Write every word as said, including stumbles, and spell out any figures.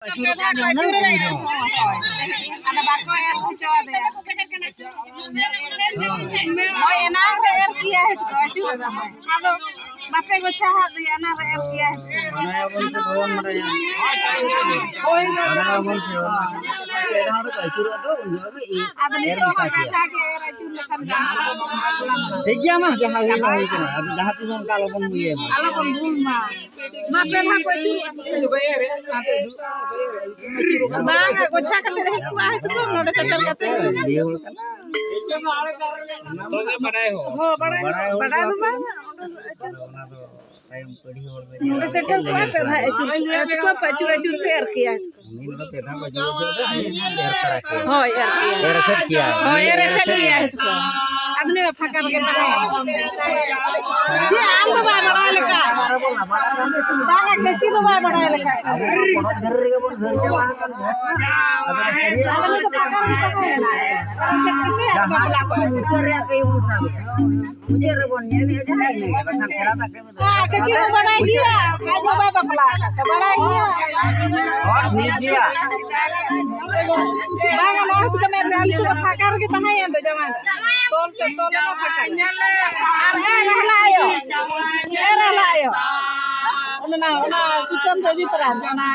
ᱟᱹᱪᱩᱨᱚᱜ ᱠᱟᱱ ᱫᱚ ᱦᱩᱱᱟᱹᱝ ᱩᱱᱤ ᱫᱚ᱾ ᱟᱫᱚ ᱵᱟᱠᱚ ᱮᱨ ᱦᱚᱪᱚ ᱟᱫᱮᱭᱟ᱾ ᱦᱳᱭ, ᱮᱱᱟᱝ ᱨᱮ ᱮᱨ ᱠᱮᱭᱟ, ᱦᱤᱛ ᱠᱚ ᱟᱹᱪᱩᱨ ᱟᱠᱟᱱᱟ᱾ ᱟᱫᱚ ᱵᱟᱯᱮ ᱜᱚᱪᱷᱟ ᱦᱟᱫ ᱞᱮᱭᱟ, ᱮᱱᱟᱝ ᱨᱮ ᱮᱨ ᱠᱮᱭᱟ, ᱦᱤᱛ ᱠᱚ᱾ ᱵᱟᱰᱟᱭᱟᱵᱚᱱ ᱥᱮ ᱵᱟᱵᱚᱱ ᱵᱟᱰᱟᱭᱟ? ᱦᱳᱭ᱾ ᱵᱟᱰᱟᱭᱟᱵᱚᱱ ᱥᱮ ᱵᱟᱵᱚᱱ ᱵᱟᱰᱟᱭᱟ? ᱯᱮ ᱫᱷᱟᱣ ᱨᱮᱠᱚ ᱟᱹᱪᱩᱨᱚᱜ ᱫᱚ, ᱩᱱ ᱡᱚᱠᱷᱚᱱ ᱜᱮ ᱤᱭᱟᱹ ᱟᱫᱚ ᱮᱨ ᱱᱤᱛᱚᱜ ᱢᱮᱥᱟ ᱦᱚᱸ ᱠᱮᱫ᱾ ᱠᱟᱛᱷᱟ ᱜᱮ ᱮᱨ ᱟᱹᱪᱩᱨ ᱞᱮᱠᱷᱟᱱ ᱜᱟᱱᱚᱜᱼᱟ᱾ ᱴᱷᱤᱠ ᱜᱮᱭᱟ, ᱢᱟ, ᱡᱟᱦᱟᱸ ᱦᱩᱭᱱᱟ ᱦᱩᱭ ᱠᱟᱱᱟ᱾ ᱟᱫᱚ ᱡᱟᱦᱟᱸ ᱛᱤᱥ ᱚᱱᱠᱟ ᱟᱞᱚᱵᱚᱱ ᱤᱭᱟᱹᱭ ᱢᱟ᱾ ᱟᱞᱚᱵᱚᱱ ᱵᱷᱩᱞ ᱢᱟ᱾ ᱢᱟ, ᱯᱮ ᱫᱷᱟᱣ ᱠᱚ ᱟᱹᱪᱩᱨᱚᱜᱼᱟ᱾ ᱵᱟᱝᱟ, ᱜᱚᱪᱷᱟ ᱠᱟᱛᱮ ᱦᱮᱡ ᱠᱚᱜᱼᱟ, ᱦᱚᱭᱛᱳ ᱠᱚ ᱱᱚᱰᱮ ᱥᱮᱴᱮᱨ ᱠᱟᱛᱮ᱾ ᱡᱤᱭᱟᱹᱲ ᱠᱟᱱᱟ᱾ ᱦᱚᱸ, ᱵᱟᱲᱟᱭ, ᱵᱟᱲᱟᱭ ᱫᱚ ᱵᱟᱝᱟ᱾ ᱟᱫᱚ ᱚᱱᱟ ᱫᱚ ᱛᱟᱭᱚᱢ ᱯᱤᱲᱦᱤ ᱦᱚᱲ ᱫᱚ ᱱᱚᱰᱮ ᱥᱮᱴᱮᱨ ᱠᱚᱜᱼᱟ, ᱯᱮ ᱫᱷᱟᱣ ᱟᱹᱪᱩᱨ, ᱟᱹᱪᱩᱨ ᱠᱚ ᱯᱮ ᱟᱹᱪᱩᱨ ᱟᱹᱪᱩᱨ ᱛᱮ ᱟᱨ ᱠᱮᱭᱟ᱾ ᱩᱱᱤ ᱱᱚᱰᱮ ᱯᱮ ᱫᱷᱟᱣ ᱠᱚ ᱟᱹᱪᱩᱨ ᱟᱹᱪᱩᱨ ᱛᱮ ᱩᱱᱤ ᱮᱨ ᱛᱟᱨᱟ ᱠᱮᱭᱟ᱾ ᱦᱳᱭ, ᱟᱨ ᱠᱮᱭᱟ᱾ ᱮᱨ ᱮᱥᱮᱫ ᱠᱮᱭᱟ᱾ ᱦᱳᱭ, ᱮᱨ ᱮᱥᱮᱫ ᱠᱮᱭᱟ᱾ ᱟᱫᱚ ᱱᱩᱭ ᱢᱟ ᱯᱷᱟᱸᱠᱟ ᱨᱮᱜᱮ ᱛᱟᱦᱮᱸ᱾ ᱪᱮᱫ ᱟᱢ ᱫᱚ ᱵᱟᱭ ᱵᱟᱲᱟᱭ ᱞᱮᱠᱟ᱾ ᱵᱟᱝᱟ, ᱠᱟᱹᱠᱤ ᱫᱚ ᱵᱟᱭ ᱵᱟᱲᱟᱭ ᱞᱮᱠᱟ᱾ ᱟᱵᱚ ᱯᱚᱨᱚᱵᱽ ᱫᱷᱟᱨᱮ ᱨᱮᱜᱮ ᱵᱚᱱ ᱜᱷᱟᱹᱨ ᱪᱟᱵᱟ ᱟᱠᱟᱱ ᱫᱚ᱾ ᱟᱫᱚ ᱟᱫᱚ ᱱᱩᱭ ᱫᱚ ᱯᱷᱟᱸᱠᱟ ᱨᱮᱜᱮ ᱛᱟᱦᱮᱸᱭᱮᱱᱟ᱾ ᱮᱨ ᱮᱥᱮᱫ ᱠᱟᱛᱮ ᱟᱫᱚ ᱡᱟᱦᱟᱸ ᱵᱟᱯᱞᱟ ᱠᱚ ᱢᱩᱪᱟᱹᱫ ᱨᱮᱭᱟᱜ ᱠᱟᱹᱢᱤ ᱵᱚᱱ ᱥᱟᱵ ᱮᱫᱟ᱾ ᱢᱩᱪᱟᱹᱫ ᱨᱮᱵᱚᱱ ᱧᱮᱞᱮᱫᱼᱟ ᱡᱟᱦᱟᱸᱭ ᱜᱮ, ᱵᱟᱠᱷᱟᱱ ᱥᱮᱬᱟ ᱫᱟᱜ ᱠᱟᱹᱢᱤ ᱫᱚ ᱦᱮᱸ, ᱠᱟᱹᱴᱤᱡ ᱫᱚ ᱵᱟᱲᱟᱭ ᱜᱮᱭᱟ, ᱟᱡ ᱦᱚᱸ ᱵᱟᱭ ᱵᱟᱯᱞᱟ ᱟᱠᱟᱫ ᱠᱚᱣᱟ, ᱵᱟᱲᱟᱭ ᱜᱮᱭᱟ᱾ ᱦᱚᱸ, ᱴᱷᱤᱠ ᱜᱮᱭᱟ᱾ ᱵᱟᱝᱟ, ᱱᱚᱣᱟ ᱦᱚᱸ ᱪᱤᱠᱟᱹ ᱢᱮᱱ ᱨᱮ, ᱟᱹᱞᱤᱧ ᱫᱚ ᱯᱷᱟᱸᱠᱟ ᱨᱮᱜᱮ ᱛᱟᱦᱮᱸᱭᱮᱱ ᱫᱚ ᱡᱟᱶᱟᱭ ᱫᱚ᱾ ᱛᱚᱞ ᱛᱮ ᱛᱚᱞ ᱮᱱᱟ ᱯᱷᱟᱸᱠᱟ ᱨᱮ᱾ ᱟᱨ ᱮ ᱨᱟᱦᱞᱟ ᱟᱭᱳ, ᱮ ᱨᱟᱦᱞᱟ ᱟᱭᱳ᱾ ᱚᱱᱟ, ᱚᱱᱟ ᱥᱩᱛᱟᱹᱢ ᱫᱚ ᱤᱫᱤ ᱛᱚᱨᱟ, ᱚᱱᱟ